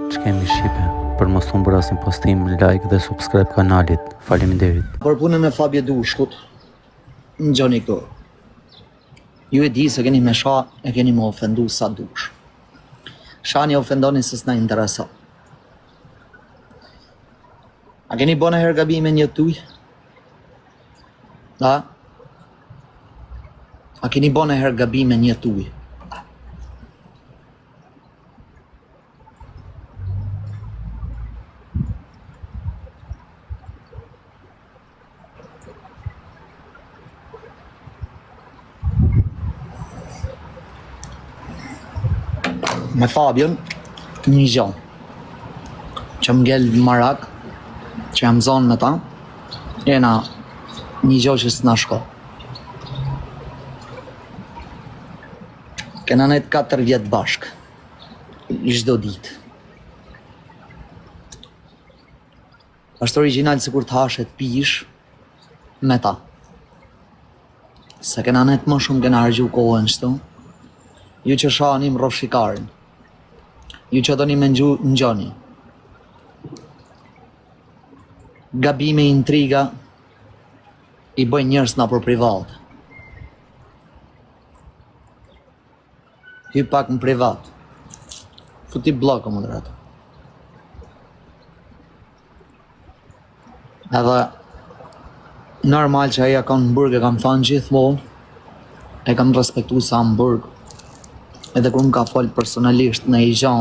Ç'kemi shqipe? Për mos humbur asnjë postim, like dhe subscribe kanalit. Faleminderit. Për punën e Fabio Dushkut, ngjoni këtu. Ju e di se keni me sha e keni me ofendu sa dush. Shani ofendoni se s'na intereson. A keni bo najherë gabime n'jetë tuj? A? A keni bo najherë gabime n'jetë tuj? Me Fabion, një gjo, që më ngel marak, që jam zonë me ta, jena një gjo që s'na shko. Kena nejt 4 vjet bashkë, çdo ditë. Është origjinal sikur të hash e të pish me ta. Se kena net më shumë kena harxhu kohën shtu. Ju që shani më rrofshi karin. Ju që doni me ngju, ngjoni. Gabime, intriga i bëjnë njerëz nëpër privat. Hy pak në privat. Futi bllok o moderator. Edhe normal që ai a kanë në burg e kam thanë gjithmonë, e kam respektu sa në burg. Edhe kur më ka folë personalisht në i gja,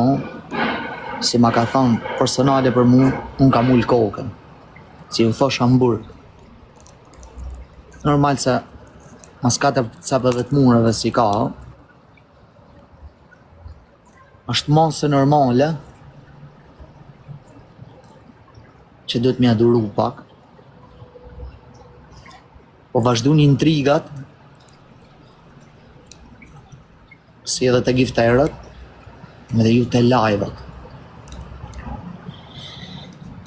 si ma ka thanë personale për mu, unë kam ulë kokën. Si ju thosha në burg. Normal se mas katër cepeve të mureve si ka, është ma se normale që duhet me ja duru pak. Po vazhdun intrigat si edhe te gifterët, edhe ju te live-at.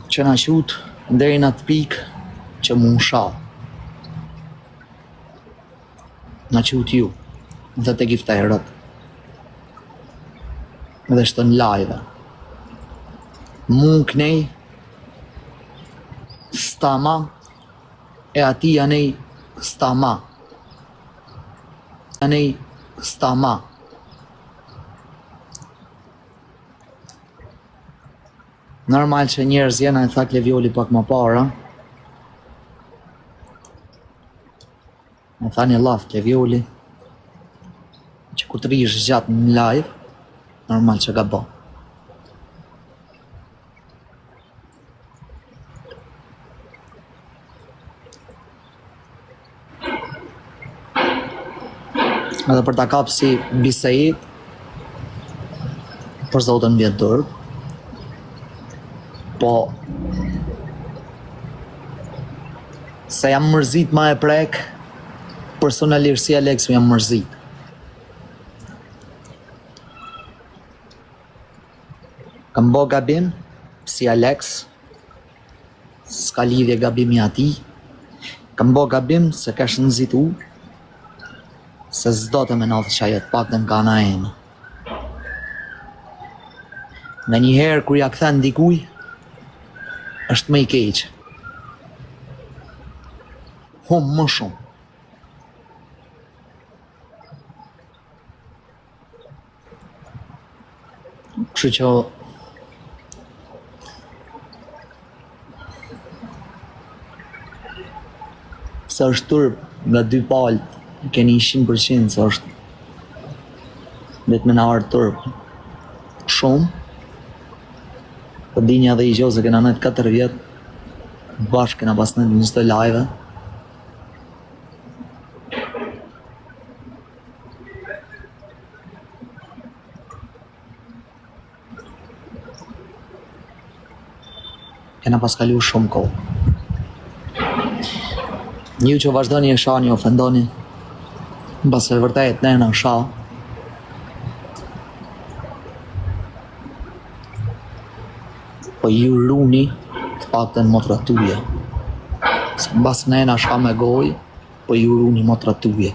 Që na qut deri në atë pikë që mu sha. Na qut ju dhe te gifterët. Dhe shtë në live. Mu knej stama e ati anej stama. Anej stama. Normal që njerëz jena e tha Klevioli pak më para. Me tha një llaf Klevioli që kur të rrish gjatë në live, normal që gabon. Edhe për ta kap si bisedë, për zotin vjen turp. Po se jam mërzit ma e prek, personalisht si Alex jam mërzit. Kam bo gabim si Alex, S'ka lidhje gabimi i atij. Kam bo gabim se kesh nxitu se s'do të me ndodhë qajo të paktën nga ana eme. Nganjëherë kur ja kthen dikuj, është më i keq. Hum më shumë. Kështu që se është turp nga dy palët, keni 100% se është vetë me na ardhë turp shumë, po dini edhe i gjo se kena nejt 4 vjet, bashkë kena pas nejt në çdo live, Kena pas kalu shumë kohë. Ju që vazhdoni e shani, ofendoni, mbase vërtet ne na sha. Po ju runi të paktën motrat tuja. Se mbas ne na sha me gojë, po ju runi motrat tuja.